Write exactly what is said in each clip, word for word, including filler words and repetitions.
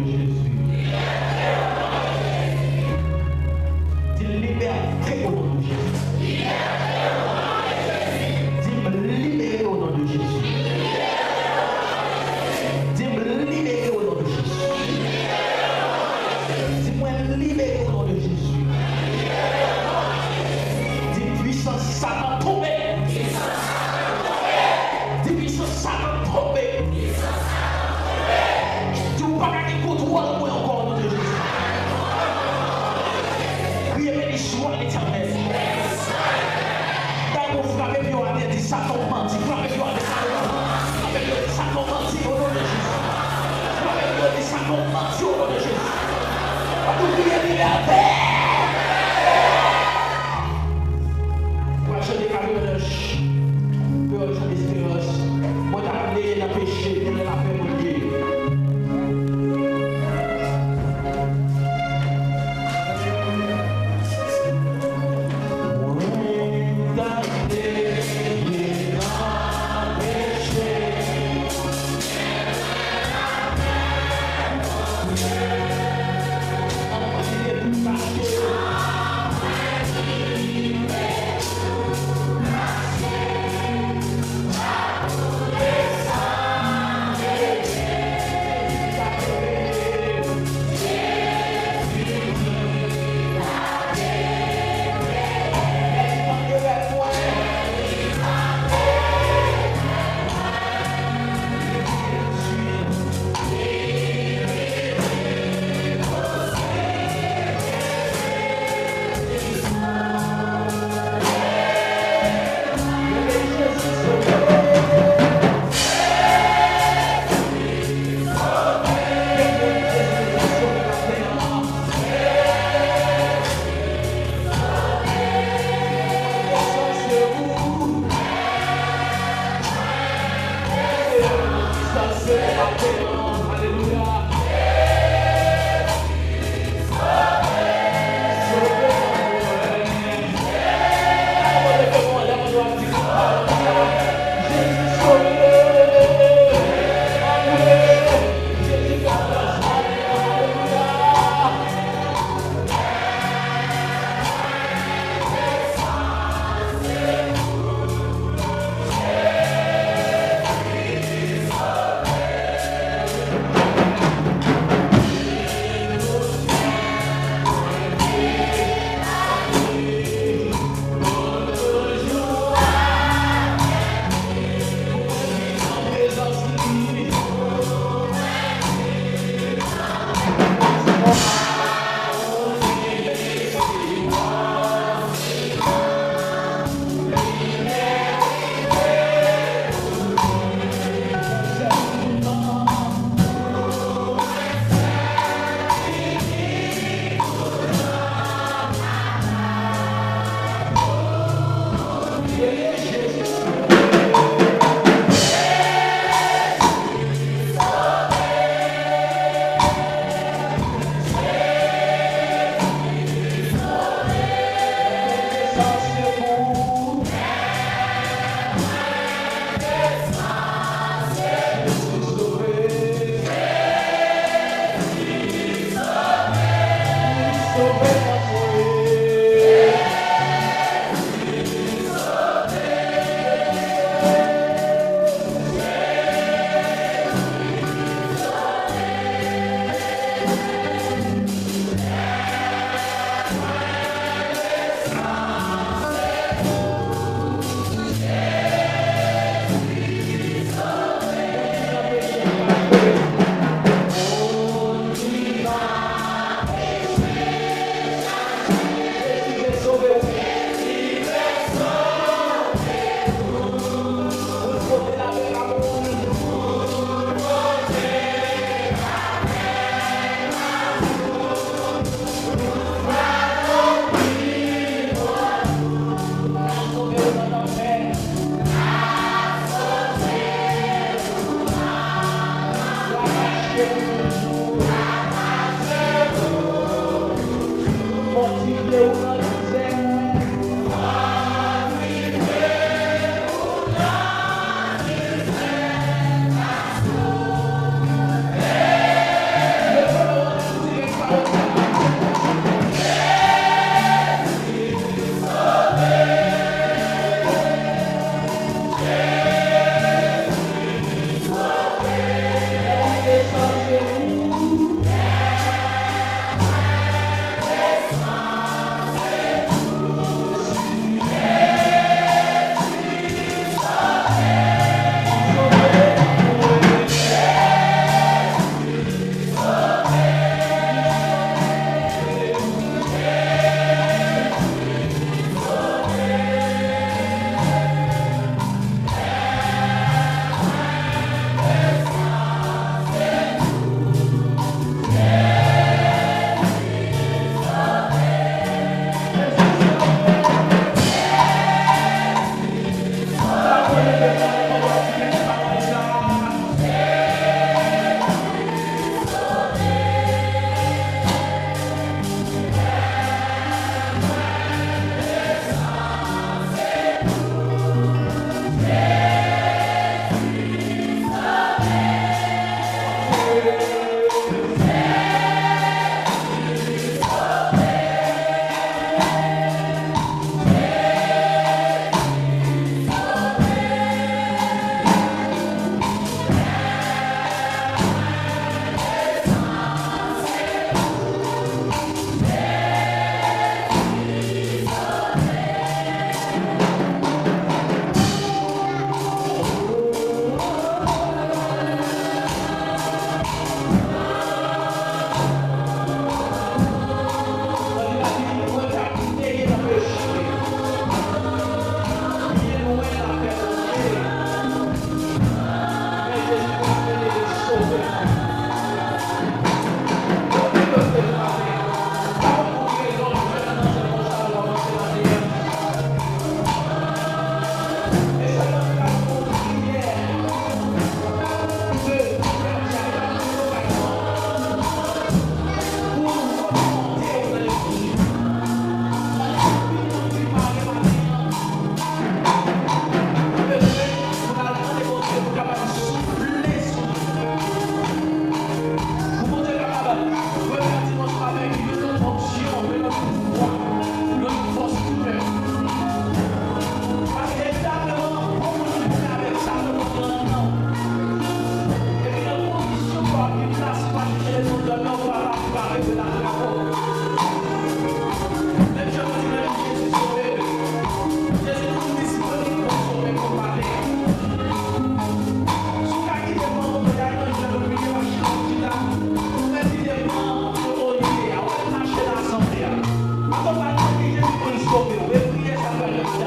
de Jezi. Di, libète o non de Jezi. Di, m libere o non de Jezi. Di, m libere o non de Jezi. Di, mwen libere o non de Jezi. Di, pwisans Satan tonbe. Di, pwisans Satan tonbe. Di, ou pa ka gen kontwòl mwen ankò, o non de Jezi. Kriye, beni swa Letènèl. Dayè, ou frape pye w atè, di, Satan, w manti. Frape pye w atè, Satan, w manti. Frape pye w, di, Satan, w manti, o non de Jezi. Frape pye w, di, Satan, w manti, o non de Jezi. Ou kriye, libète. Pral chante Katrevennèf. Kreyòl chante esperans. Mwen ta vle nan peche, men nan lapè mwen ye. Mwen ta vle nan peche.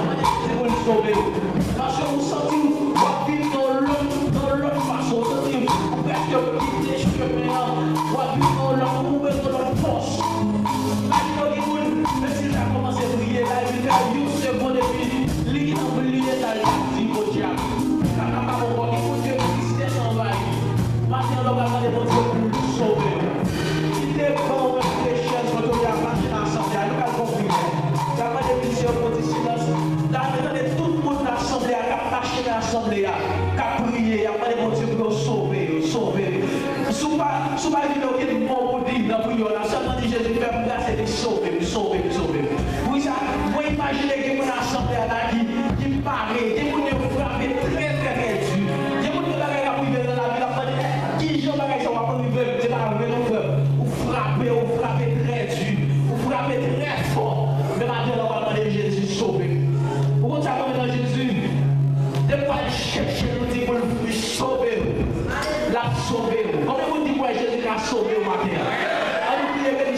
Mande Jezi pou l sove w. Paske ou santi w ap viv nan yon lòt, nan yon lòt fason. Ou santi w prèske kite chemen an. W ap viv nan yon lòt, ou bezwen yon lòt fòs. Imajine w gen moun, menm si l ta kòmanse priye, la, epi l fè yon segonn, epi li gen anvi bliye sa l t ap di Bondye a. Sa kapab ankò gen moun ke tristès anvayi. Maten an, lè w pral mande Bondye pou l sove w. Kite ban w menm prechèz, mwen, jodi a, mache nan asanble a, nou pral konfime. Sa mande misye yo pou di silans. La, nou tande tout moun nan asanble a, k ap mache nan asanble a, k ap priye, y ap mande Bondye pou yo sove yo, sove yo. Si w pa, si w pa jwenn okenn mo pou di nan priyè w la, sèlman di, Jezi, fè m gras epi sove m, sove m, sove m. Poukisa? Mwen imajine gen moun nan asanble a la ki, ki pare, gen moun yo frape trè, trè, trè di. Gen moun gen bagay k ap rive nan lavi, l ap mande, kijan bagay sa w ap rive m? Se pa vre non, frè m. Ou frape, ou frape trè di, ou frape trè fò. Men maten an, w ap mande Jezi sove m. Ou konn sa k ap nan Jezi? Depi w al chèche l, ou di pou l sove w, l ap sove w. Konbyen moun di kwè Jezi ka sove w maten an? Ann nou priye.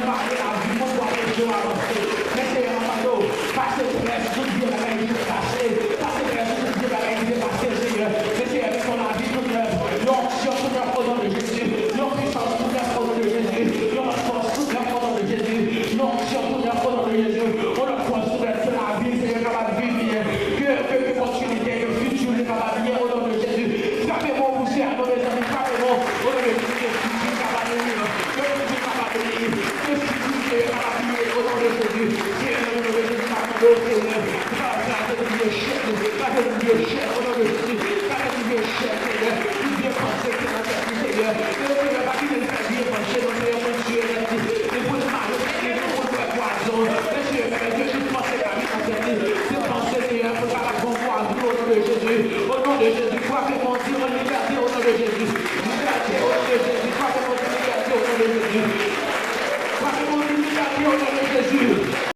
Mare lavi mwen pou anpeche w avanse. Men Senyè, m ap mande w, pase prè sou tout vye bagay ki te pase. Pase prè sou tout vye bagay ki te pase, Senyè. Men Senyè, mete yon lavi tout nèf, yon onksyon tout nèf o non de Jezi. Yon pisans tout nèf o non de Jezi. Yon lòt fòs tout nèf o non de Jezi. Yon onksyon tout nèf o non de Jezi. Yon lòt fòs tout nèf ke lavi, Senyè, kapab vin byen. Ke, ke, ke pòsibite, ke fiti li kapab byen o non de Jezi. Frape men w pou Senyè a non, mezanmi, frape men w o non de Jezi, ke fiti kapab byen. Ke fiti kapab byen. Ke fiti, Senyè, kapab byen o non de Jezi. Senyè, nan non de Jezi, m ap mande w, Senyè.